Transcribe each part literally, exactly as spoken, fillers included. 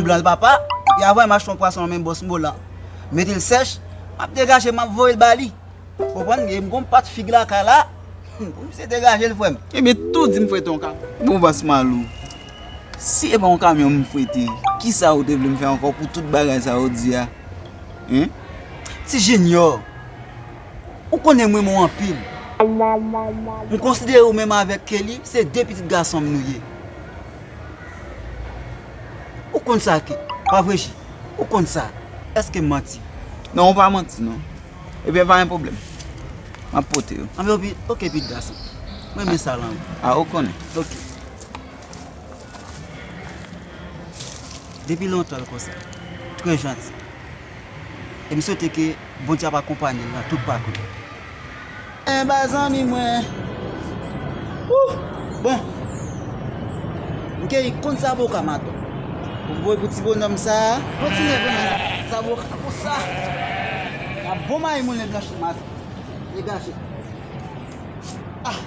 Blan l papa, epi avan m achte yon pwason nan men bòs Molan. Mete l sèch, m ap degaje, m ap voye l ba li. Konprann? E m gon pat fig lakay la. Pou misye degaje l, frè m. Ebyen, tou di m frete yon kamyon. Bon, bòs Malou, si e pa yon kamyon m frete, kisa ou te vle m fè ankò pou tout bagay sa ou di a? Hein? Ti Junior, ou konnen m renmen w anpil. M konsidere ou menm avèk Kelly, se de pitit gason m nou ye. Ou konn sa, Ke, pa vre, Ji? Ou konn sa? Èske m manti? Non, ou pa manti, non. Ebyen, pa gen pwoblèm. M ap pote yo. Anben, opi, oke, pitit gason. Mwen renmen sa la, wi. A, ou konnen. Oke. Depi lontan l konsa. Trè janti. E m swete ke Bondye ap akonpaye l nan tout pakou l. Enben, zanmi mwen. Wouh! Bon. M keyi konn zaboka maten. Pou m voye pou ti bonòm sa a. Kontinye vre nan zaboka konsa. N ap bon mayi moulen blanch maten. Degaje. Ah!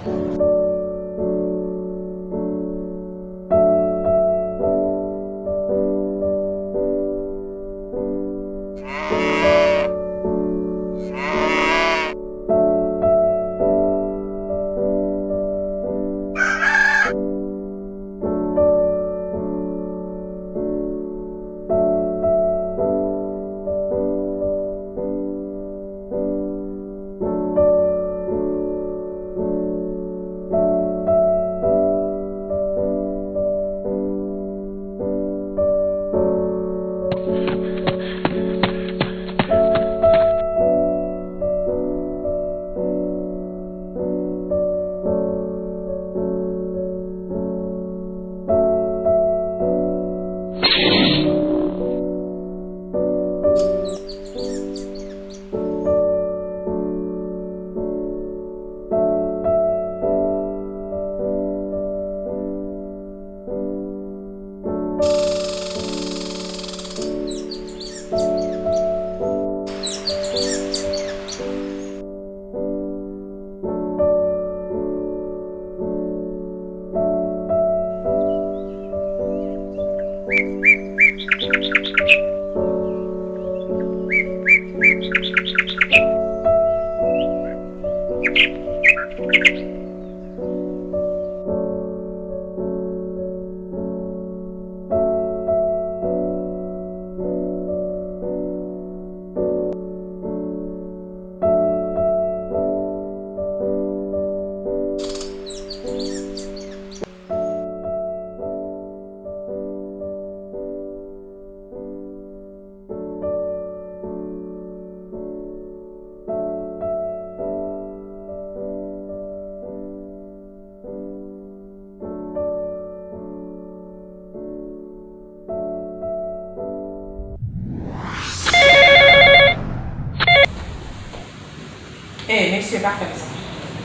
Ey, mesye, pa fè m sa.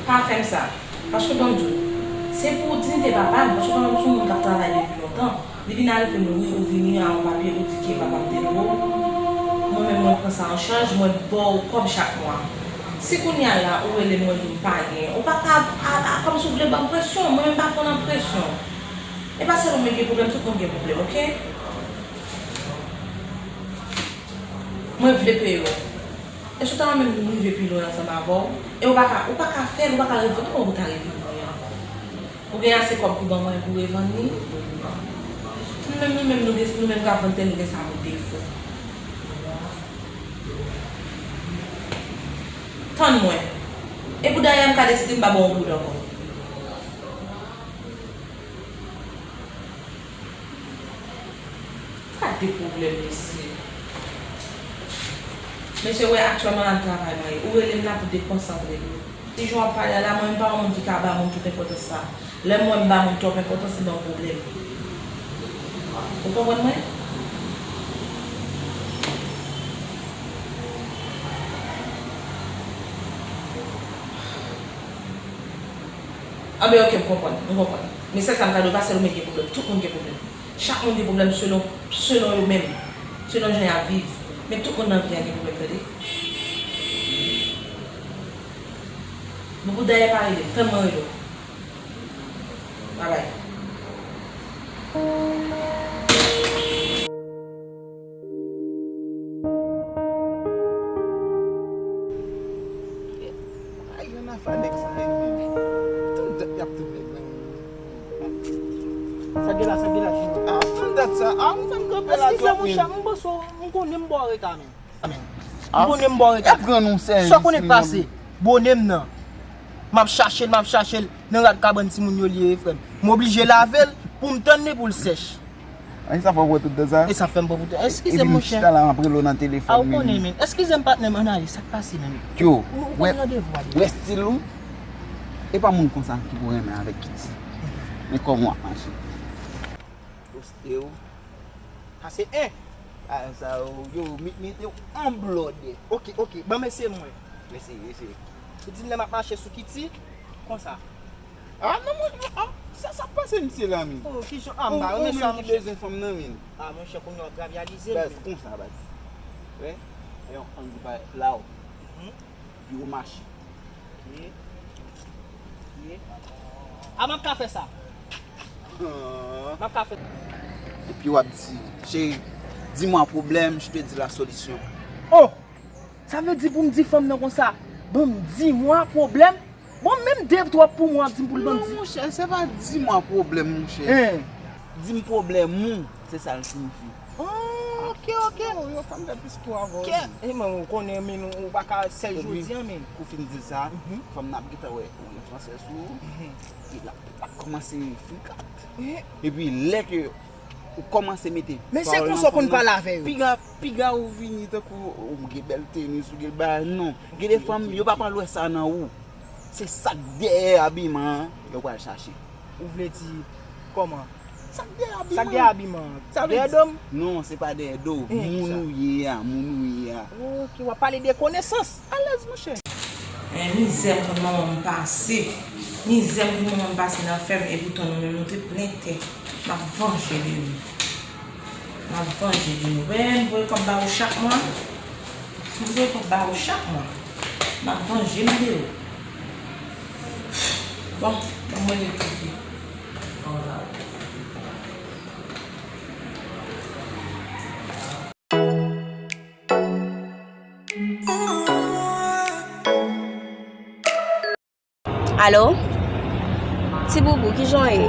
Pa fè m sa. Paske ban m di w, se pou diyite papa m, paske papa m se yon moun k ap travay depi lontan. Li vin arive m, wi, ou vini a yon papye, ou di ke papa m te dwe w. Mwen menm, mwen pran sa an chaj, mwen ba w kòb chak mwa. Si kounye a la, ou rele m, mwen di w m pa gen, ou pa ka, a, a, kòmsi w vle ban m presyon, mwen menm m pa pran nan presyon. E pa sèl ou mwen gen pwoblèm, tout moun gen pwoblèm, oke? Mwen vle peye w. E si w ta renmen m rive pi lwen ansanm avè w, e ou pa ka, ou pa ka fè l, ou pa ka revann, kòman ou ta revann mwen an? Ou gen ase kòb pou ban mwen pou revann li? Nou menm, nou menm, nou gen, nou menm k ap vann tè, nou gen sa pou defo. Tann mwen. E pou dayè, m ka deside m pa ba w yon goud ankò. Gade pwoblèm, mesye. Mesye, wè aktyèlman la, m travay mwen ye. Ou rele m la pou dekonsantre m. Ti jan w ap pale a la, mwen menm pa yon moun ki ka ba moun tout enpòtans sa. Lè m wè m ba moun twòp enpòtans, li ban m pwoblèm. Ou konprann mwen? Anben, oke, m konprann, m konprann. Men sèl sa m ka di w, pa sèl ou menm gen pwoblèm, tout moun gen pwoblèm. Chak moun gen pwoblèm selon, selon yo menm, selon jan y ap viv. Men tout moun nan vi a gen pwoblèm, tande. Boubou dayè pa rele m, tann mwen rele w. Babay. Fadèk sa, e menm. Tout dat y ap tounen gang. Sa gen la, sa gen la, Junior. Ah, tout dat sa. Ah, ou fè m kanpe la twòp, menm. Eskize, monchè, m panse w, m konnen m ba w reta, menm. M konnen m ba w reta. Y ap rann ou sèvis, sa konnen k pase. Bone m nan. M ap chache l, m ap chache l. Nan rad kabann timoun yo li ye, frè m. M oblije lave l pou m tann li pou l sèch. An, e sa fè w pran tout tan sa? E sa fè m pran tout tan. Eskize m, monchè. Epi m chita la, m ap rele w nan telefòn, menm. A, ou konnen, menm. Eskize m, patnè m, ann ale, sa k pase, menm? Yo, ou konn randevou a deja. Wè stil ou? E pa moun konsa ki pou renmen avèk Kitty. Men kòman w ap mache? Poste w. Sa se en. A, sa yo, yo, met, mete w an blòdè. Ok, ok. Ban m eseye m wè. Eseye, eseye. Ou di m lè m ap mache sou Kitty, konsa. Ah, non, mwen, ah, sa, sa k pase misye la, menm? Oh, kijan, ah, m pa renmen sa, monchè. Ou menm ki bezwen fanm nan, menm. Ah, monchè, kounye a w ap rabyalize m, menm. Baz, konsa, baz. Wè, yon ang pa la, w. Mhm. Epi ou mache. Ok. Ok. Ah, m ap ka fè sa. Ah. M ap ka fè. Epi w ap di, cheri, dis-moi problème, je te dis la solution. Oh! Sa vle di pou m di fanm nan konsa, ban m dis-moi problème? Bon, menm de twòp pou mwen, w ap di m pou l ban m di. Non, monchè, se pa dis-moi problème, monchè. Hein. Di m pwoblèm ou, se sa l siyifi. Oh, ok, ok. Yo, yo fè m fè plis kou avè w. Kè, e men ou konnen, men ou pa ka sèl jodi a, men. Kou fin di sa, mhm, fanm nan ap gentan wè yon lè fransèz sou ou. Mhm. E l ap, l ap kòmanse frikat. Mhm. Epi lè ke ou kòmanse mete pawòl nan fanm nan, piga, piga ou vini tankou ou gen bèl tenis, ou gen bagay, non. Gen de fanm, yo pa pral wè sa nan ou. Se sa k dèyè abiman an, yo pral chache. Ou vle di kòman? Sa k dèyè abiman an. Sa k dèyè abiman an? Sa vle di, dèyè do m? Non, se pa dèyè do w. Moun ou ye a, moun ou ye a. Ok, w ap pale de konesans. Alèz, monchè. Eh, mizè pou manman m pase. Mizè pou manman m pase nan fèm, epoutan nou menm nou te plen tè. M ap vanje de nou. M ap vanje de nou. Wè, m voye kòb ba ou chak mwa. M voye kòb ba ou chak mwa. M ap vanje m de ou. Bon, ban mwen rele Titi. Alo? Ti Boubou, kijan w ye?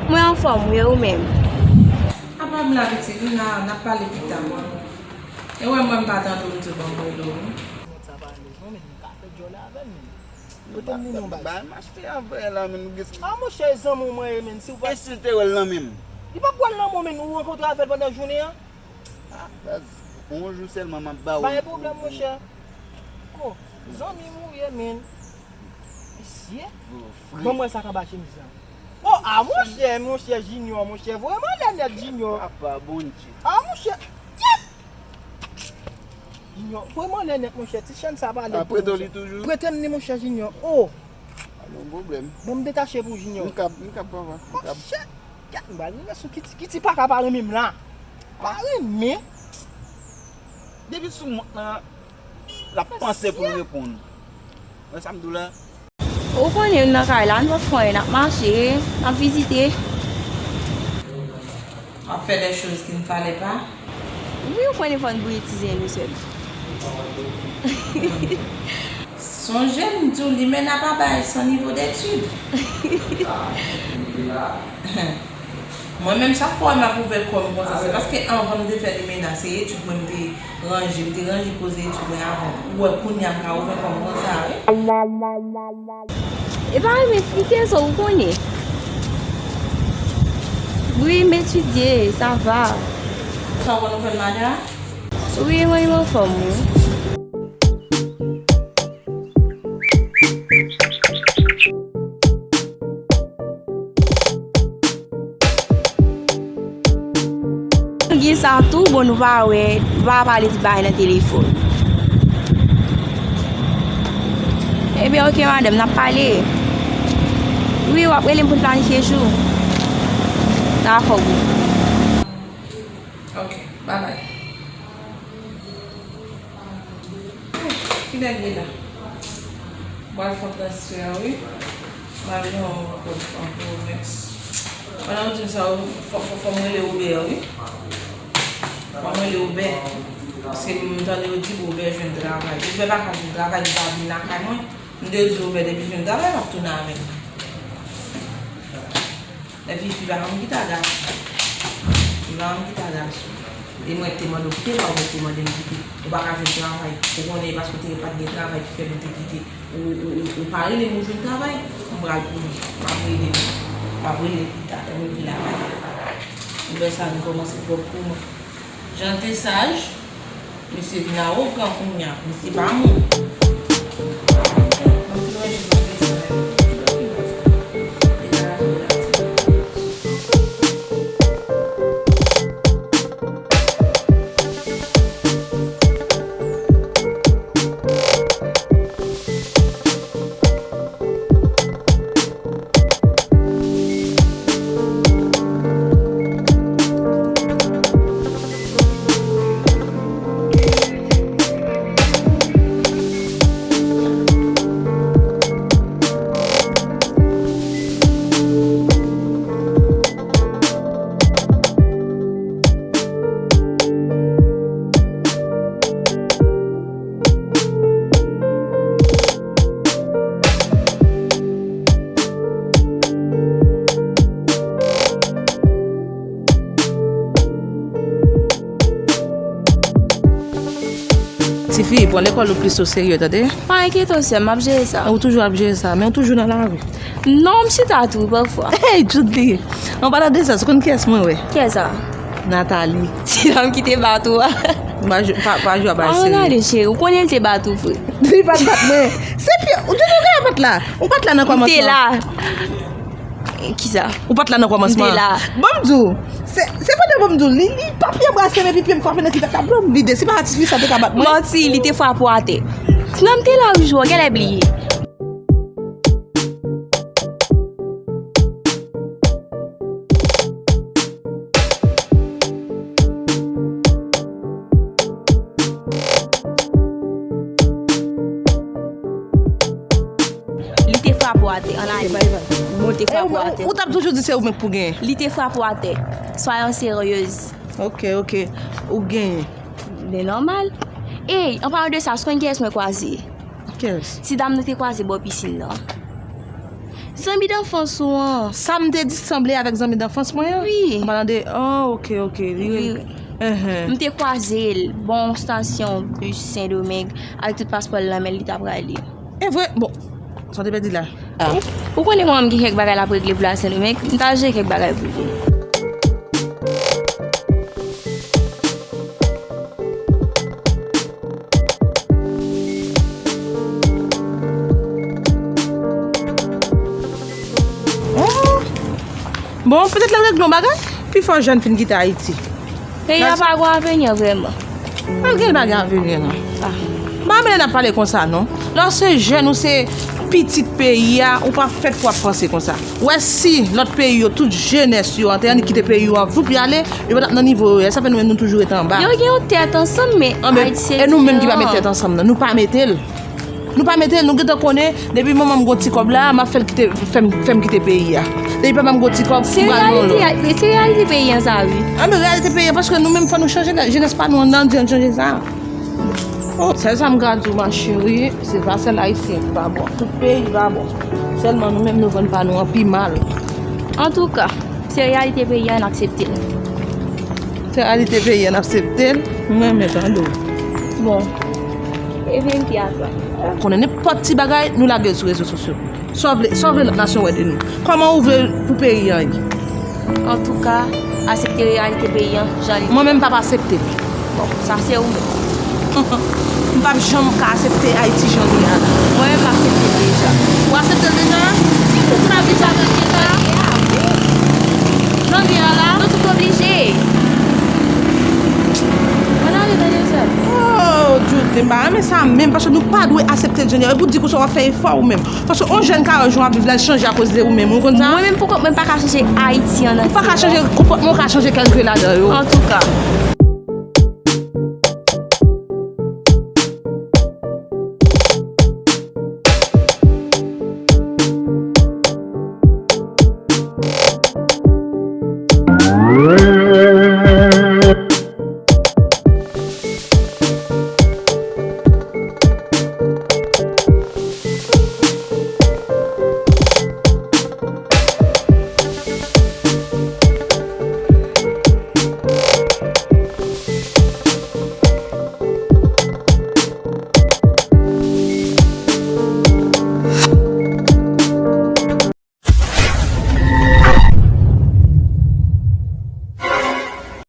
Mwen anfòm, wi, e ou menm? Apa m la, pitit, wi, n a, n a pale pita. E wè, mwen, m pa tande w, m di w ban m rele w, wi. Nèg sa pa alèz, non, men m ka fè djòlè avè l, men. Kote m vini yon baz? Ba, ba, m achte avè la, men nou gen. Ah, monchè, zanmi w mwen ye, men, si w pa. E si l te wè l nan men m? Li p ap wè l nan men w, men ou rankontre avè l pandan jounen an? Ah, baz, yon jou sèlman m ap ba w. Pa gen pwoblèm, monchè. Oh, zanmi m ou ye, men. Mesye. Bon, mwen sa k anba chemiz la. Oh, ah, monchè, monchè Junior, monchè. Voye m anlè nèt, Junior. Papa, Bondye. Ah, monchè. Kyèt! Junior, voye m anlè nèt, monchè. Ti chèn sa pale. Ah, prete w li toujou? Prete m li, monchè Junior. Oh. Pa gen pwoblèm. Bon, m detache pou Junior. M kab, m kab, papa. M kab. Monchè. Gad, m pral rive sou Kiti. Kiti pa ka pa renmen m la. Pa renmen. Depi sou mont lan, l ap panse pou l reponn. Wè sa m di w la? Ou konnen nou nan kay la, nou p ap fè anyen, n ap mache, n ap vizite. W ap fè des choses qu'il ne fallait pas. Wi, ou konnen fò n bouyi ti zen nou sèl. Sonje m di w, limena pa bay san nivo detid. Mwen menm, chak fwa m ap ouvè kò m konsa, se paske anvan m te fè limena, se etid mwen m te ranje, m te ranje koze etid mwen avan. Ou wè, kounye a m ka ouvè kò m konsa, wi. E pa renmen eksplike sa, ou konnen. Wi, m etidye, sa va. Sa w konn fè l maten an? Wi, mwen, m anfòm, wi. Nou gen sa tou, bon, nou pa wè, nou pa pale ti bagay nan telefòn. Ebyen, oke, madanm, n ap pale. Wi, w ap rele m pou n planifye jou. Dakò, boo. Ok, babay. Kilè l ye la? M pral fè transfè a, wi. M al nan yon kòb an pwovens. Pandan w di m sa, fò, fò, fò m rele Obè, wi. Fò m rele Obè. Paske m tande yo di Obè jwenn travay. Obè pa ka jwenn travay, li pa vin lakay mwen. M te di w, men depi m jwenn travay, m ap tounen avè l. Epi fi pa janm kite a gason. Fi pa janm kite a gason. E mwen te mande w kite, pa ou mèt te mande m kite. Ou pa ka jwenn travay. Ou konnen e paske w te pa t gen travay ki fè nou te kite. Ou, ou, ou, ou pa rele m ou jwenn travay. M pral pou li. M ap rele li. M ap rele l pita. Lè m rive lakay. Nouvèl sa vin kòmanse pwòp pou mwen. Jan l te saj, misye vin awogan kounye a, misye pa moun. Tifi, pran lekòl ou plis o serye, tande? Pa enkyete w, sè m, m ap jere sa. Ou toujou ap jere sa, men ou toujou nan lari. Non, m chita tou, pafwa. Hey, Djoudly! An palan de sa, ou konn kiyès mwen wè? Kiyès sa? Nathalie. Ti dam ki te bat ou a. Pa, pa, pa jwe a bay serye. An ale, cheri, ou konnen l te bat ou vre. Li pa t bat mwen. Se pye, ou te, ou te la, ou pa t la nan kòmansman. M te la. Kisa? Ou pa t la nan kòmansman an. M te la. Ban m di w. Se, se pandan ban m di w, li, li pa pye brase m epi pye m frape nan ti tèt la, blo m vide. Se pa ti fi sa te ka bat mwen. Manti, li te frape w atè. Nan m te la wi, jou, genlè bliye. Li te frape w atè, an la di. Bon, li te frape w atè. Ou t ap toujou di se ou menm k pou genyen. Li te frape w atè. Soyons sérieuses. Ok, ok. Ou genyen. Men nòmal. Ey, an palan de sa, ou konn kiyès mwen kwaze? Kiyès? Ti dam nou te kwaze bò pisin nan. Zanmi danfans ou an. Sa m te di sanble avèk zanmi danfans mwen an? Wi. An palan de, oh, ok, ok. Li, wi. Enhen. M te kwaze l bò yon stasyon bis Sendomeng avèk tout paspò l nan men l, li t ap rale. E vre? Bon, sa w te pèdi la? Ah. Ou konnen manman m gen kèk bagay l ap regle pou l al Sendomeng, m t al jere kèk bagay pou li. Oh! Bon, petèt l al regle yon bagay. Pifò jèn fin kite Ayiti. Peyi a pa gen avenir vrèman. Malgre l pa gen avenir non. Ah. M pa renmen lè n ap pale konsa non. Lè w se jèn, ou se pitit peyi a, ou pa fèt pou w ap panse konsa. Ou wè si lòt peyi yo, tout jenès yo an te annik kite peyi yo an, voup, y ale, yo pa t ap nan nivo yo ye. Sa fè nou menm nou toujou rete anba. Yo gen yon tèt ansanm, men Ayiti se diferan. E nou menm ki pa met tèt ansanm nan, nou pa mete l. Nou pa mete l, nou gentan konnen, depi manman m gon ti kòb la, m ap fè l kite, fè m, fè m kite peyi a. Depi papa m gon ti kòb, m pral nan lòt. Se reyalite peyi an sa, wi. Anben, reyalite peyi an, paske nou menm fò nou chanje, jenès pa nou an, n ap di an chanje sa. Oh, sèl sa m ka di w, ma chérie, se pa sèl Ayisyen ki pa bon. Tout peyi pa bon. Sèlman nou menm nou vann pa nou an pi mal. Antouka, se reyalite peyi a, n aksepte l. Se reyalite peyi a, n aksepte l. M renmen tande w. Bon. Ebyen, ki afè? Konnen nenpòt ti bagay, nou lage l sou rezo sosyo. Sa w vle, sa w vle lòt nasyon wè de nou? Kòman ou vle pou peyi an ye? Antouka, aksepte reyalite peyi an, jan li ye. Mwen menm, m p ap aksepte l. Bon, sa se ou menm. M p ap janm ka aksepte Ayiti jan li ye a la. Mwen menm, m aksepte l deja. Ou aksepte l deja? Ou pa vle sa jan li ye a? Jan li ye a la? Nou tout oblije. Ann ale, tande sè. Oh, Djoudly, m pa renmen sa menm, paske nou pa dwe aksepte l jan li ye a. E pou di konsa w ap fè efò ou menm. Paske yon jèn ka wè jan w ap viv la, l chanje akoz de ou menm. Ou konn sa? Mwen menm, poukont mwen, m pa ka chanje Ayiti an antye. Ou pa ka chanje konpòtman, ou ka chanje kèlke ladan yo. Antouka.